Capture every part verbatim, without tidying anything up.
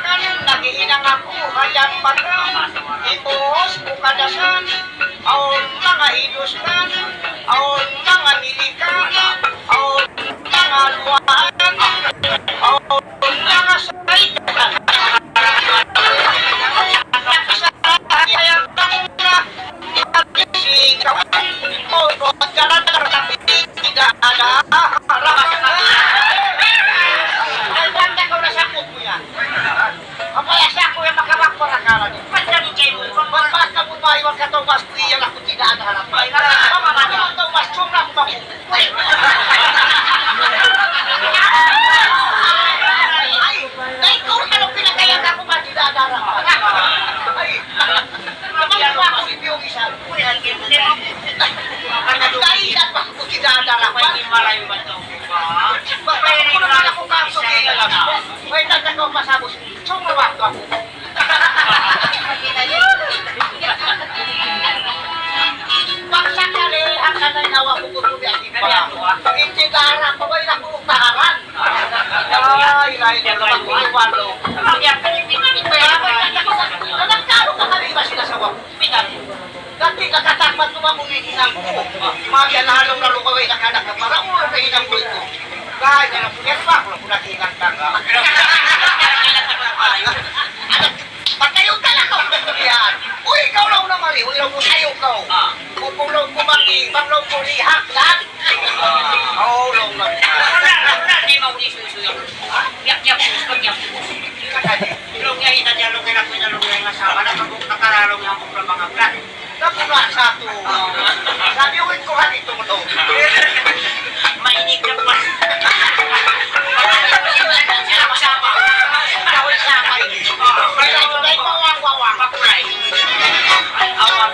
Naghihinang aku ha Japan, ipuhus ku kadasan, awn manga Hindustan, awn manga Milikan, awn manga Luwaan, awn manga Saitan. Ay, tanda ko na sa kuko yan. Apa ya sa kuya makabak pa na kala ni. Pagka di kayo, pagka mo ba iwan ka to, mas kuya na kuya na harap. Ay, na, na, na, na, na, mas chum na kumaku. Ay, ay, kung ano pinagkaya ka, kumaku, di na harap. Ay, Dati kakatakpat ko ba kung itinang ko? Mabia na halong na lukaway na kanak na para ulo na hinang ko ito. Dahil na lang, yan pa ako na kung nakilang tanga. Anak, patayo ka na ko. Yan. Uy, ikaw lang na mali. Uy, lang ko sa'yo ko. Kung kung lang ko mali, pag lang ko lihak, lahat. Oo, lang na. Wala, wala, di maulis. Yak, yak, yak, yak. Ilong niya, ita niya, ilong niya, ilong niya, ilong niya, sa wala, pag nakaralong niya, ang mga brad. Naku, nasa to. Sabi ko, ito ka dito mo to. Mainit ka pa. Sila masama. Tawag sa akin. May, may, may, mawang, mawang. Makulay. Awang.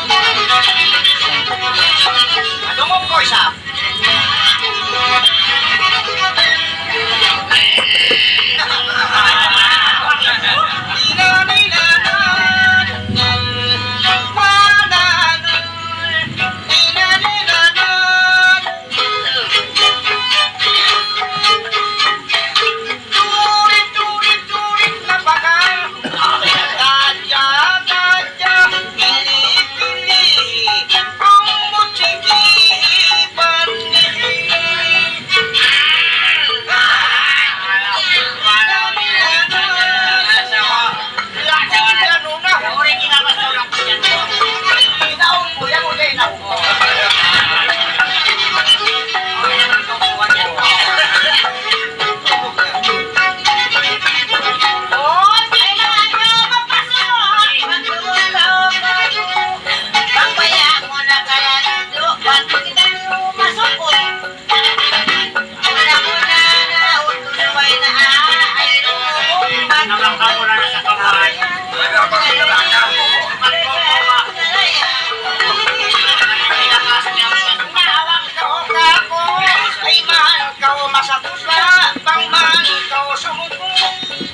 Dumungug kaw isab.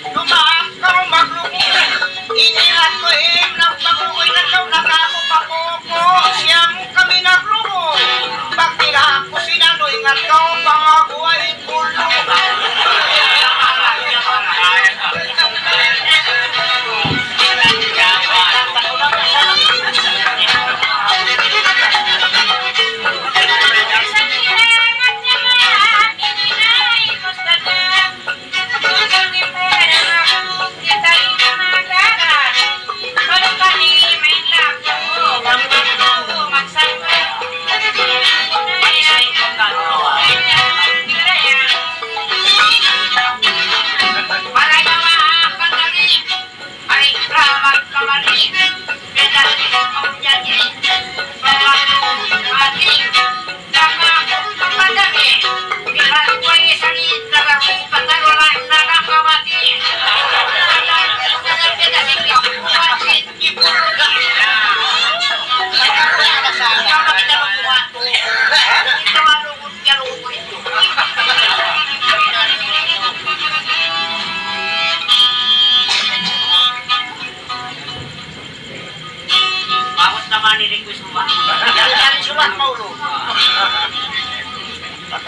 Dumaak kaw maglugu. Ini aku in, nagpaglugu na kaw, nakaku pakuku. Siyam kami naglugu. Pagkira aku sinanu, ingat kaw, pangaguay, kullu.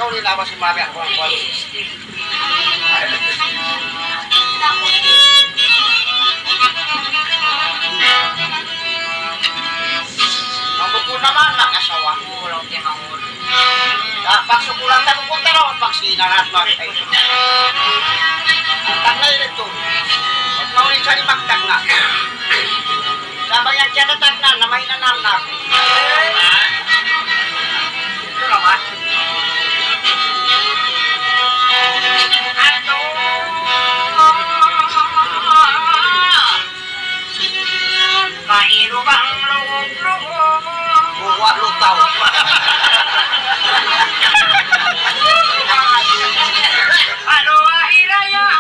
Ini apa sih, mami, aku, aku. Mabukun naman, makasawa. Kulang kay Mangul. Ah, pagsukulan ta, bukun ta raw, pagsinangat, mami. Ay. Tagna' ini tu. Maulit sa ni magtagna'. Sabab yan siya natatnan na mahinanam na. Ito naman. Ano? Kailu bang lugub-lugub? Buwa lutaw. Ano, ahirayang?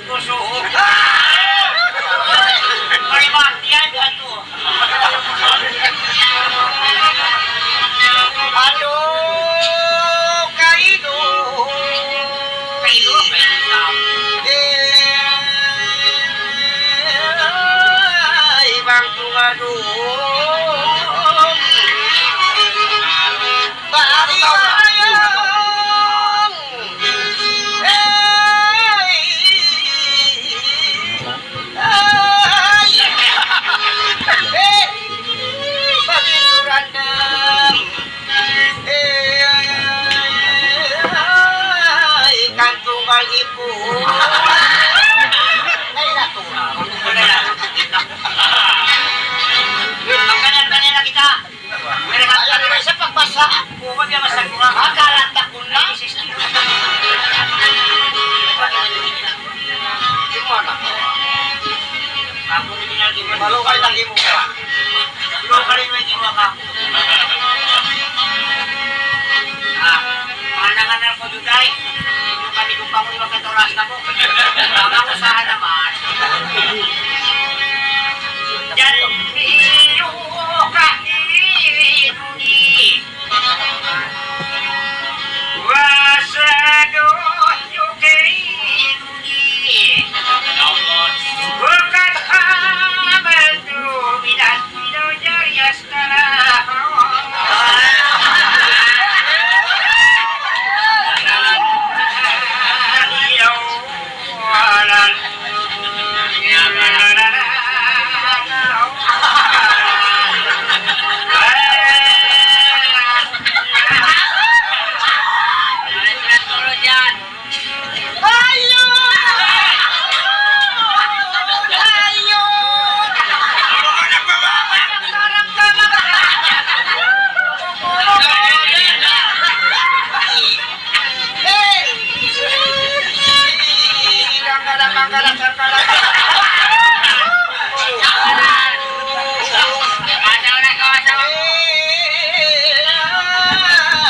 Puso. Ay, mati yan, ano? Aduh, kailu. Kailu, kailu. Eh, ay, bang tungadun. Bari sayang. Hey! Hey! Pabinturan na. Hey! Ikan tunggal ipu. Ay, naku. Magkanya-kanya na kita. Ayaw na sa pagbasa. Makalantak ko na. Di mo anak. Malukay lagi mo ka. Malukay lagi mo ka. Ah, manangan ako, Juday. Yung kami kong pangulo, katoras na po. Tama ko, saan naman? Yan, iyo, kahilinuni. Wa sadu, yukainuni. Wa kad hamaltu minat minujari astara.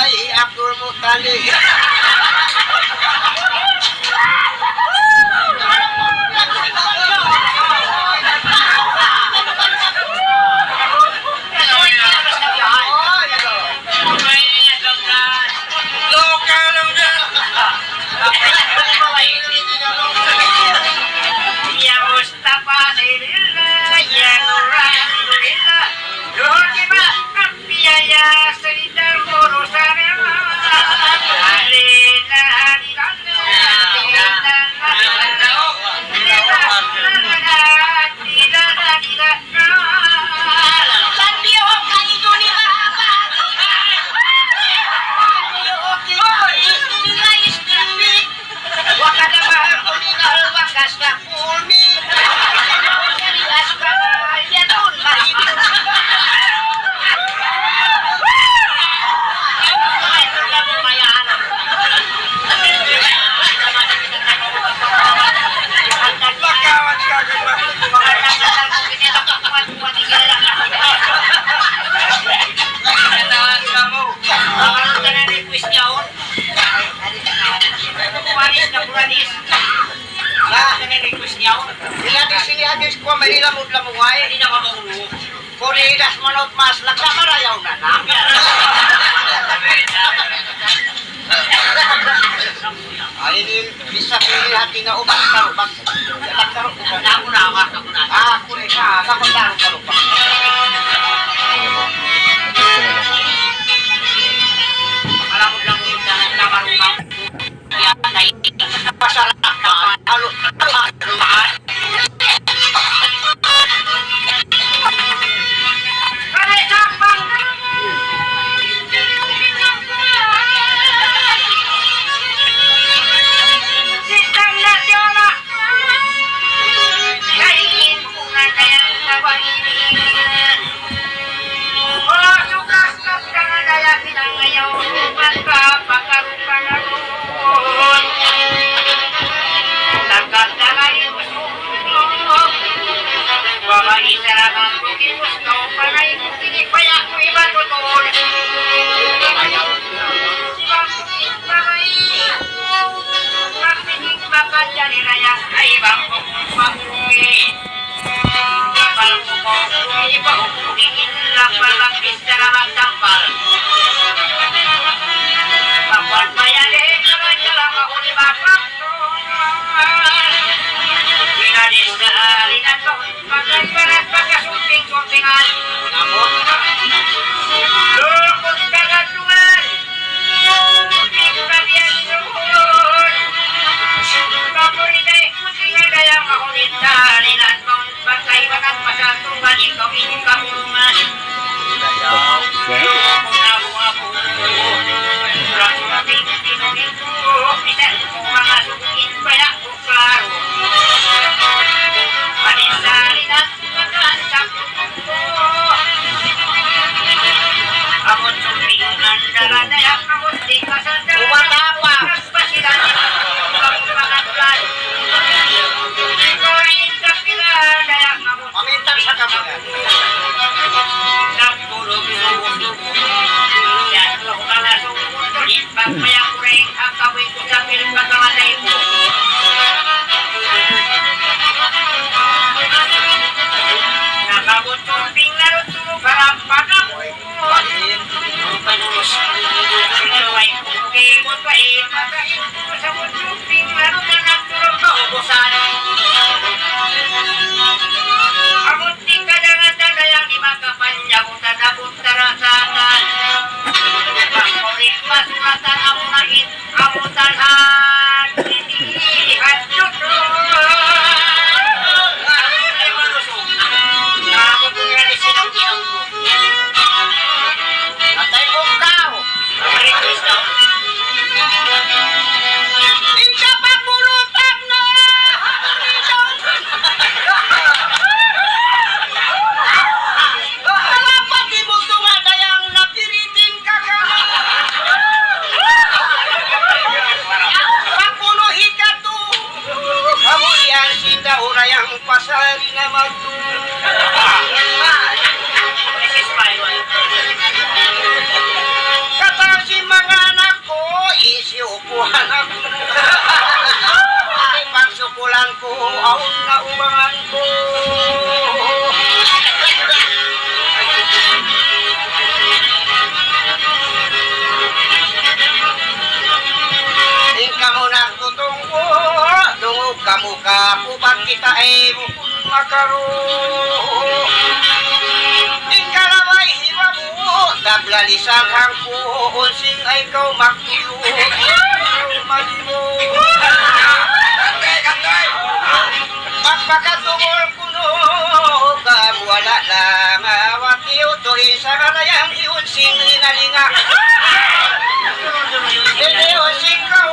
Ay, Abdul Muttalib. Ya Mustafa Khalilillah, ya Nur Rasulillah, duhur kiba anbiya, ya Sayyidal Mursalin. Alina, alina, alina, alina. Nah, ini request niya, oh. Ila di sini hadis ku, may lamud-lamud ay. Hindi na mamaulu. Kuri das manut mas, lagda marayaw na na. Ay, ini bisa pili hati na ubang karubag. Lagda ru-, Ako na, ako na. Ah, kuri ka, sa kung karubag. Alam mo lang kung saan ang tamarungan. Paminta sa kamu. Amun tingkadangatan dayang di makapanjang utan abut tarasatan. Pakurit pasuratan amun langit, amutan hati di hajut. Patay ko ikaw. Minsan pagbunutan na. Dapat di mo tunga dayang napiriting ka ka. Pagbunuhi ka tu. Amu yan sin daurayang pasal na magtu. Kata sin manga anak ku, isi upuhan aku. Pagsukulan ku, awn na ubangan ku. In kamu na Tutunggu, tunggu kamu ka aku bang kita ay bukun makaru. Tingkala way hiwabu, tablalisan hangku, unsing ay kaw magtuyu, malimu. Magpakatungul kunu, kamu wala' lang awat iyu, tuhin sa karayang iyu, Sin linalinga. Ini unsing kaw.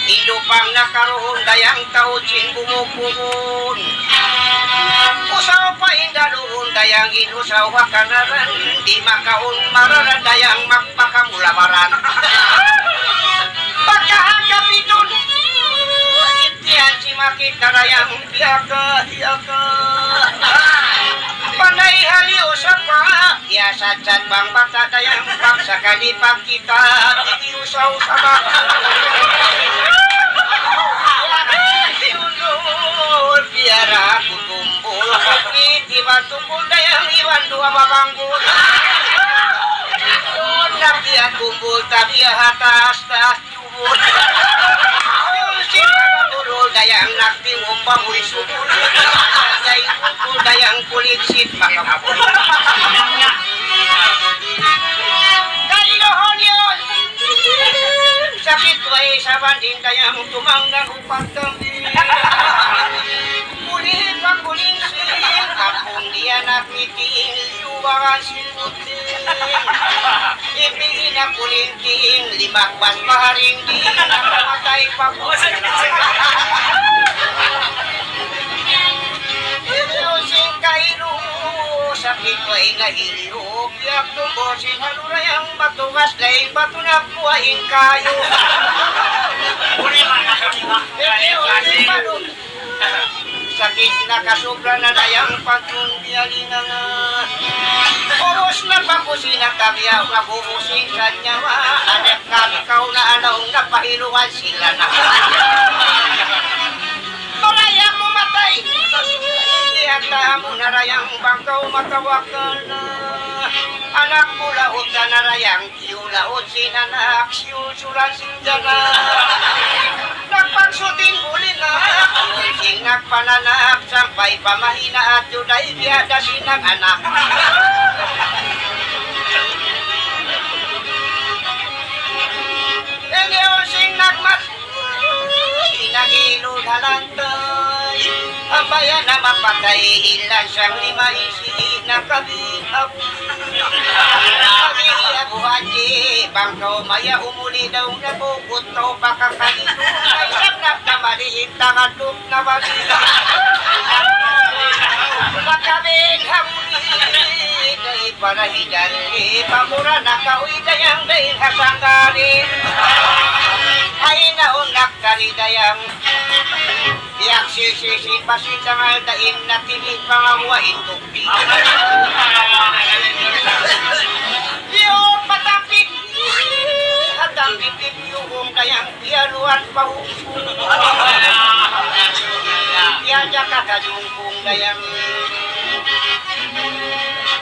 Idupang na karuhun dayang tau sin bumukuhun. Usaw pa indaluhun dayang inusaw ha kanaran. Di' makaun mararan dayang magpakamulamaran. Pagkahagap idun. Itiyan si makita dayang Iyaka, iyaka. Panay haliw sa pa, iya sadsad bang bata dayang pagsakali pagkita, di' usaw sama. Sin mabulul dayang nagtingumbang uy subul. Dayang kulit sin makabul. Kailuhun yun. Sakit way sa banding dayang tumanggang upat kambing. Kuli pa kuling sin, kapung diya nagmiting, liubaran sin buting. Ipin na kuling King, limagbas pa ha ring king, nakamatay pa ku. Ikaw sing kailu, sakit way na hiliu, piyak tumbo sin halurayang matugas, lain batu na kuha in kayu. Ikaw sing kailu, sakit na kasubra na dayang pagkun biyalingan na. Ubus na pa kusina tabiya, pag-ubus in kanyawa. Anak kami kaw na anaw na pahiluan sila na. Marayang mu matay. Iyata mu narayang bang kaw matawakal na. Anak mu laut na narayang Siyulaud sin anak, siyulsulan sin janak. Nagpagsuting buli na, sing nagpananak, sampay pa mahina at juday biya' da sin nag-anak. Ini sing nagmat- Pinagilud ha lantay. Ambayan na mapatay, ilan siyang lima isi na kabihag. Kabihag, o Haji, bang kaw maya umuli daw na bukut kaw pakakalidu. Ay, sab na kamali, intangan duk na bali. Makabin hamuli, day para hidali, pamura na kaw idayang day hasanggali. Ay, naon na Kari dayang, biyak sisi-sisi, pasindangal da in natibi, pangawa in tukbi. Yo, patampit, patampit, yung dayang, piyaluan pa hukbo. Piyaja ka kajungkung dayang.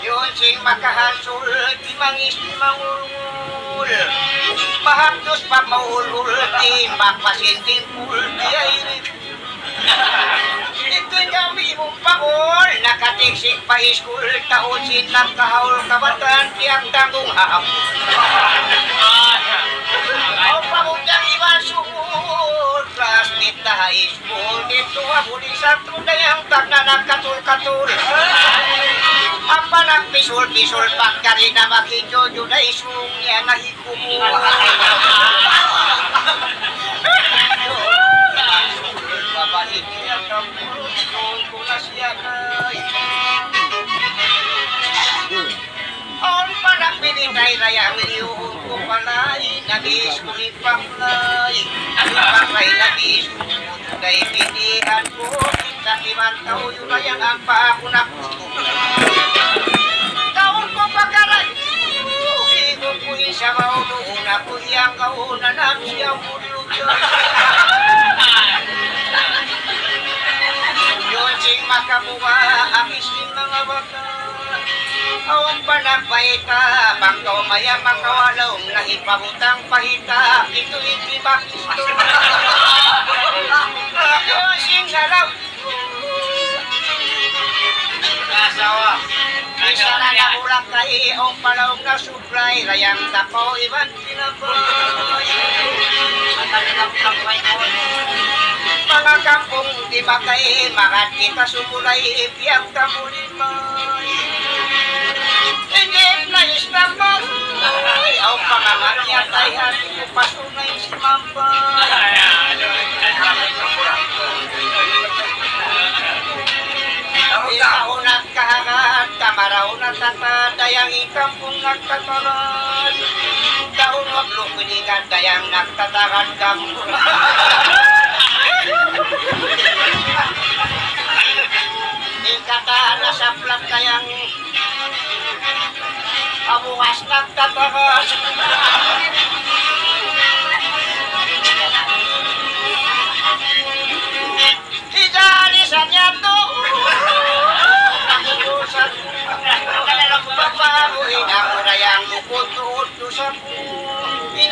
Yun sing makahasul, timangis, timangulngul. Mahapdos pa maul-ul, timbak pa sin timpul, tiyain. Ito in kami mong pangul, nakatiksik pa iskul, taon sin nagkahaul, kabatan, piyagtanggung hahapul. Aw, pangutang iban sumul, classmate na high school, dito ha Bulisan, tunay ang tagna nagkatul-katul. Ang panagpisul-pisul, pagkari na makijojo, na isung niya, na Awn pa nagpinitay rayang liyuhun ku palay, nabis ku ipaklay, ipaklay nabis ku, kay pitihan ku, kita iman tau yu rayang ampa aku nak Kaun ku pakaran, ibu ku in sabaw duun aku yang kaun na nagsiyaw ku luto. Yun sing makabuga, abis in mga baka. Awn pa nagpaita, bang kaw maya makawalaw, na ipabutang pahita, ito iti bakis to. Yun sing nalaw, Asawa. Isa na nahulak kay, awn palaong na supply, rayang tapaw, iban tinapay. Manga kampung di ba kay, magat kita sumulay, piyagtamulimay. Ingit na istamay, awn pangaman niya, tay, hati ko pasunay. Mampay. Ikaw nagkahagat, kamaraw na tata, dayang in kampung nagtataran. Daun wag lukunigan, dayang nagtataran kampung. In kata nasaplat, dayang Abukas nagtatakas. Hijali sa niya to. Nakukusan. Papabuhin ako na yang mukut-ut. Dusa ku, in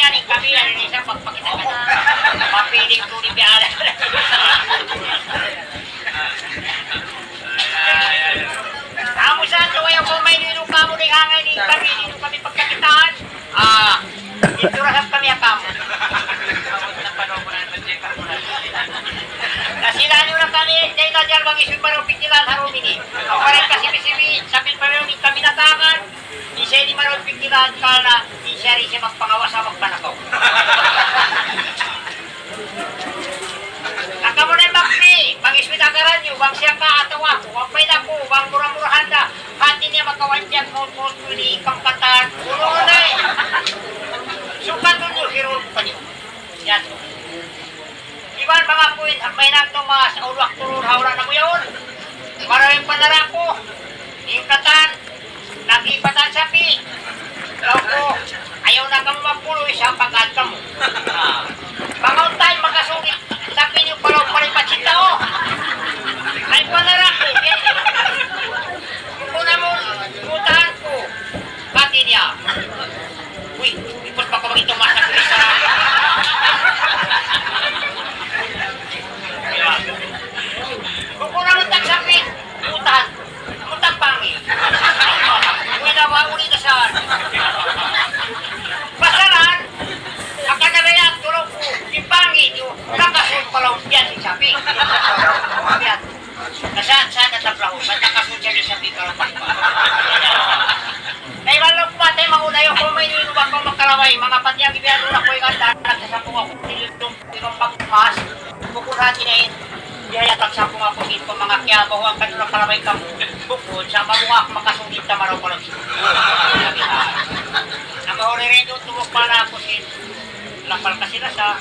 Jadi, kami na rin sa pagpakita ka. Mapiling ko ni Biala. Kamu sa, tuwa yung kung may nino kamu ni hangay ni kami, nino kami pagkakitaan. Ah, ito ra sa kami akam. Kasi lalo na kami, kaya na dyan mag-isip pa rin pikilan harong ini. Ang parang kasi bisibi, sabi pa rin kami natakan. Di' siya di' marunong pikilan ka na, di' siya rin siya magpangawasa, magpanakaw. Ang kamu na yung magpi, pang-iswit agaran niyo, bang siya ka atawa ako, bang pwede ako, bang mura-murahan na, hati niya makawan siya, kung kung kung ni kampatan, ulo na eh. Tukatun niyu, hirul ku kaniyu. Yan. Iban manga puin, hangkan na tumas, aulwak turun, hawla na mu yaun. Marayaw in panaraku, in katan, nag-ipatan sapi. Laung ku, ayaw na kamu magpuluy sa pag-add kamu. Ah. Pangauntahan, makasugid sapi niyu pa laung palipat sin tau. Ay, panaraku, eh. Kung namun, putahan ku, pati niya. Uy, ipus pa ka maging tumaas na pulis na. Kung namun tag sapi, putahan. Mutang pangi. Uy, na ba, uli na sa. Pasalan, akan na ba yan, tulog ko, in pangi niyu, nakasul pa laung yan, in sapi. Yan. Nasaan, saan na tablaho? Ba't nakasul siya, in sapi, kalapan pa? Kay wala ko matay, mauna yung kung may nilubak ko magkalaway, mga pati ang ibihan mo na ko yung ganda, nagsasapong ako, nilulong Di' kaw magpuas, bukun hati na in. Biya' yatag sa akong ako sin manga kiyabaw, hangkan na kalabay kamu. Bukun sa mamuha, makasungit na maraw ka lang siguro. Na mahuririn doon, tumukpa na ako sin lapal kasi na sa.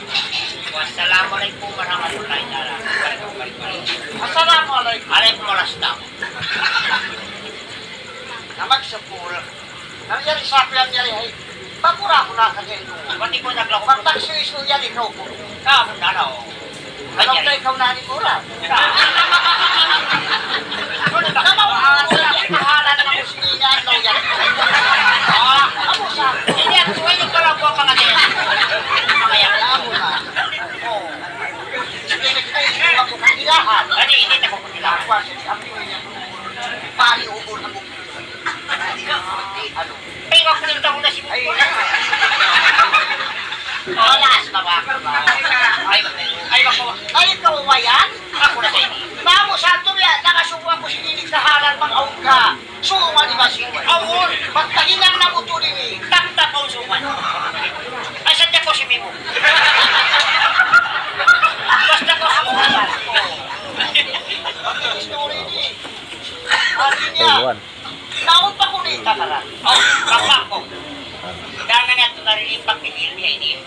Wassalamu alaykum warahmatullahi taala wabarakatuh. Assalamu alaykum. Alaykum assalam. Na magsapul. Na yari sa aku yan yari, ay, bakura aku na kagendo. Pati ko naglaho. Pagpagsuy-suy yan, ikaw ko. Kamu na, no? Alam na ikaw na ni Mura. Kamu, ah, sa kahalan na ko sinihan, no, yan. Ah, kamu sa, hindi, ang tuway yung pala ko ang mga yan. Mga yan. Kamu na. Oh. Hindi, hindi, hindi, hindi, ako kagilahan. Hindi, hindi, ako kagilahan. Ako, sige, ang tuway niya. Pari, ubor na mo. Ay, wag ko yung taon na si Ay, Bukbul. Alas na ba? Ay, ay, ako. Ay, ikaw ba yan? Ako na sa ini. Bago sa ato yan, nakasuko ako sa inig sa halal, pang-aog ka. Suman, di ba, si Aul? Pagtahinang na mo to din eh. Taktak ang suman. Ay, sadya ko si Mimo. Basta ko suman. Ang story ni. Ano niya? Aywan. Naon pa kunu' in kakaran? Oh, baka ko. Dangan niya ito naririnig pagpipil niya ini.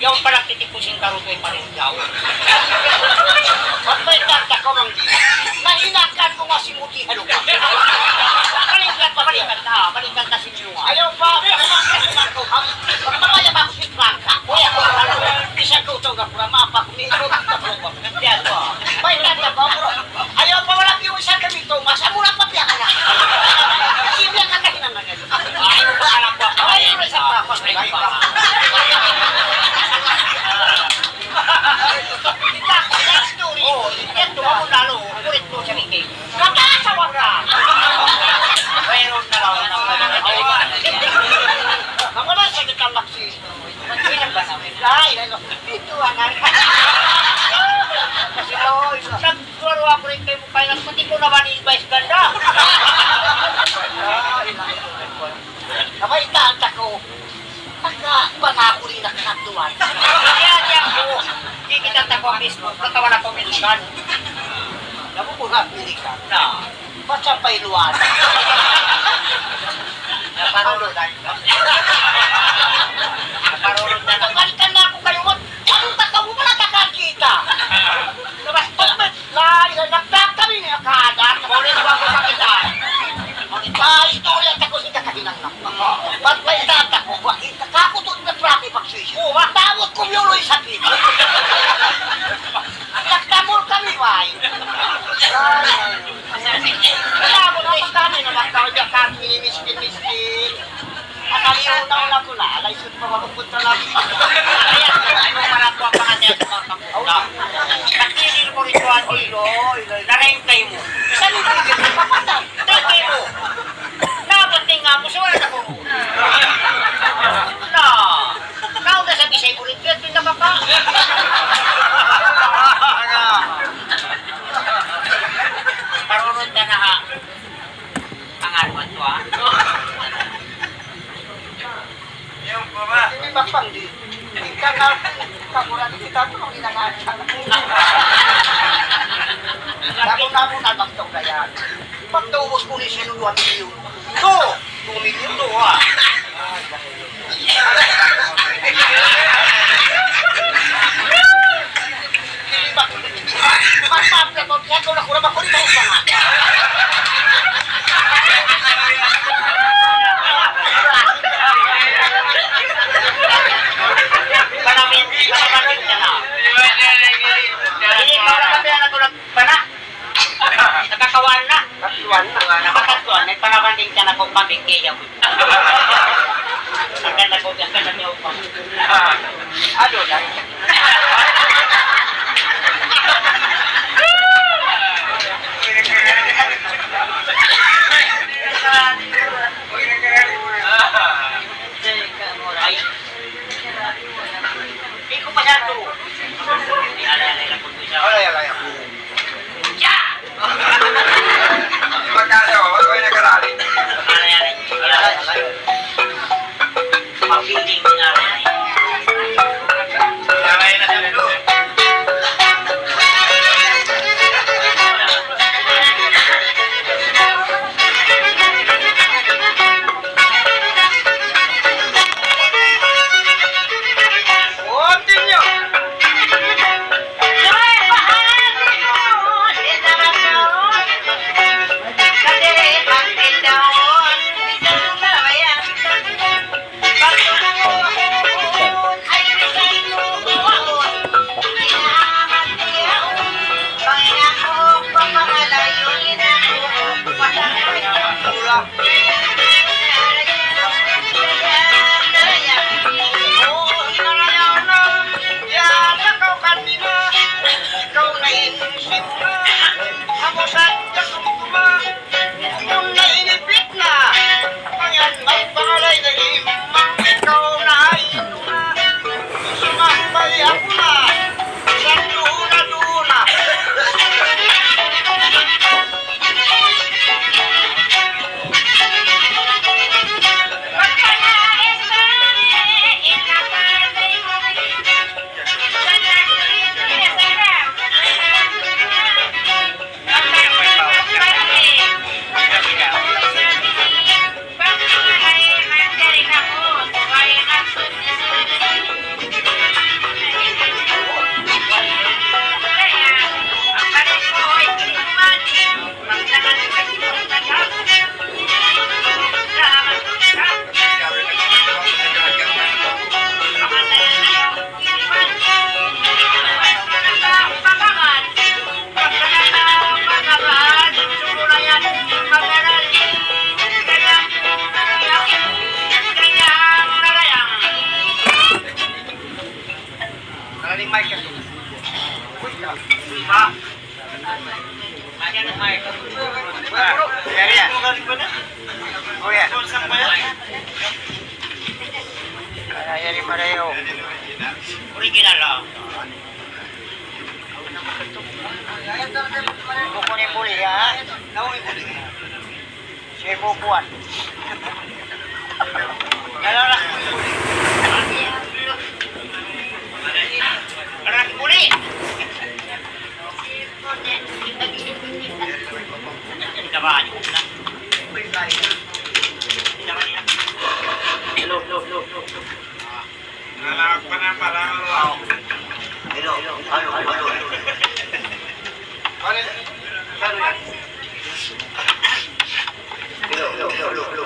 Yaun pala titipusin ka rin kay parin daw. Ba't may tata ka mang di? Nahinakan mo nga si Muti, ano ka? Balikan pa, balikan na, balikan na si Ayaw pa, pagpapaya ba ako si Franca? Uy, ako, ano, bisan ko ito, gapura, mapa, kumigo, gapura, yan, o. May tanda ba, bro? Ayaw pa, wala piyo isa kami ito, mas, mura pa piya ka na. Sibiya ka na hinangan yan. Ayaw pa, anak ko, ayaw na sa papa, sa iba. Kita, kita, story. O, yan, duha mo lalo, kulit mo sa lingkay. Kata sa wala. Mayroon na raw na wala. Ang wala sa kita, Maxi. Ay, ano, ito ang ang-, kasi, o, nagsuwaro ako rin kayo, kaya nagpati ko naman yung vice ganda. Ay, nako. Sabay, tata ko. Pagka, pangako rin ang katuan. Kaya, kaya ko, di kita tako mismo, katawa na ko minsan. Nabubuhat, Pilikan. Na. Ba't siya pa iluwan? Naparurot na. Naparurot na. Pagalitan na ako kayo, what? Anong tatawa mo na kakakita? Labas, pagbat. Lain, nagtatari niya kada. Kulit ko ako sa kita. Sa istorya, tako si kakahinang na. Ba't may tata ko? Wa, kakutod na prati pagsisi. Oo, wa. Tawag ko yun, Loy, sa kita. Nagtamol kami, way. Ay, ay. Kaya mo na kami na magkawin ka kami, miskin-miskin. Ang aliw na una ko na, alay, sud pa, makupunta lang. Ayan, ano, para po ang mga test, mga kapunta. Nagtitin ko rin po, ate. Narain kayo mo. Saan yung tigil? Papatay. Tigil mo. Napating nga mo, suwala na ko. Na. Kau na sa Bisay Bulit, yun, pinababa. Parurot na na, ha. Ang arwan to, ha. Hindi ba pang di? Hindi ka na, pag-uran kita, kung hindi na nga, Damo-damo na magtawag na yan. Pagtaubos ko ni sino, dua milyon. Ito, two million to, ha. Nakakawaan na. Nakakawaan na. Nakakawaan na. Panaman din ka na kung pamigay ako. Ang ganda ko, ang ganda niya upang. Ano lang? Ay. Di' ku pa siya tu. Alay, alay, alay. Magkano? Wala ko yung nakarali. Alay, alay. Alay, alay. Pagpili ko na. Alay, alay. Ikaw na in sitna, hamusan ka sumtuma. Kung nainipit na, ayan, magpangalay na imang ikaw na ay ito na. Sumambay ako na, sa duun na duun na. Original lang. Buku ni buli, ha? Sibu kuwan. Nalala. Arak buli. Kita ba, ayun na. Kita ba niya? Hello, hello, hello, hello. Hello, hello, hello, hello. Hello, hello, hello, hello.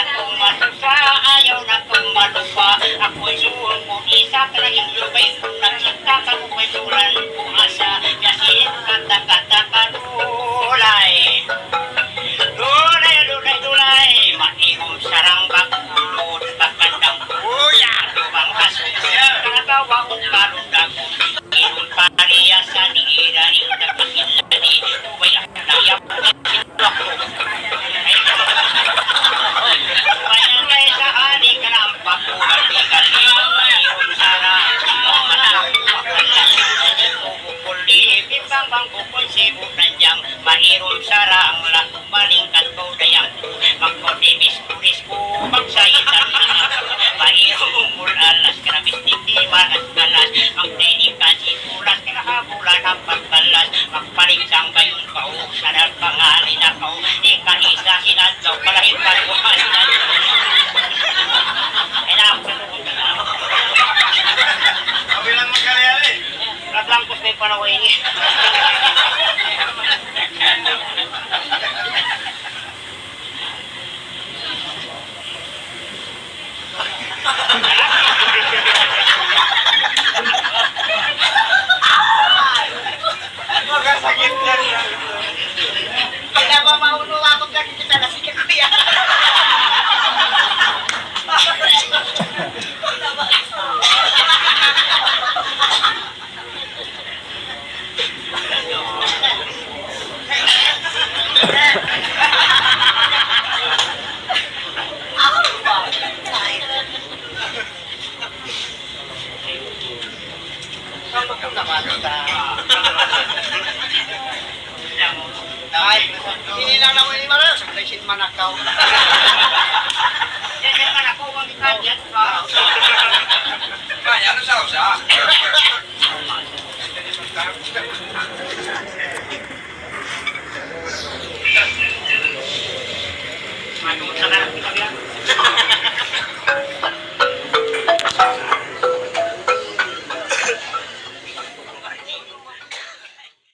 Payagay sa ani kalampak, bukun di ka liyaw, mayroon sara. Bukun di bimbang bang, bukun sibu' ranjang, mayroon sara ang la-, malingkat kaw dayang. Magkodimis-kuris ku, magsaytan. Mayroon mul alas, karabis titi, manas-kalas, magtinikan, sikulas, kinahabulan, ampat balas, magpaling sanggayon, Pauk sadal pangali na kaw, ika-isa sinadlaw, palahi pa duha sinadlaw. Kailangan ko. Kabilang magkali-ali. Kablangkos na in panaw ini. Magasakit yan. Kaya ba mauno ako kasi kita na sige, kuya? Ay, ini lang naman yung mga, sa Christian manakaw. Yan yung manakaw, ang ikan yan. Kaya, ano sa usa?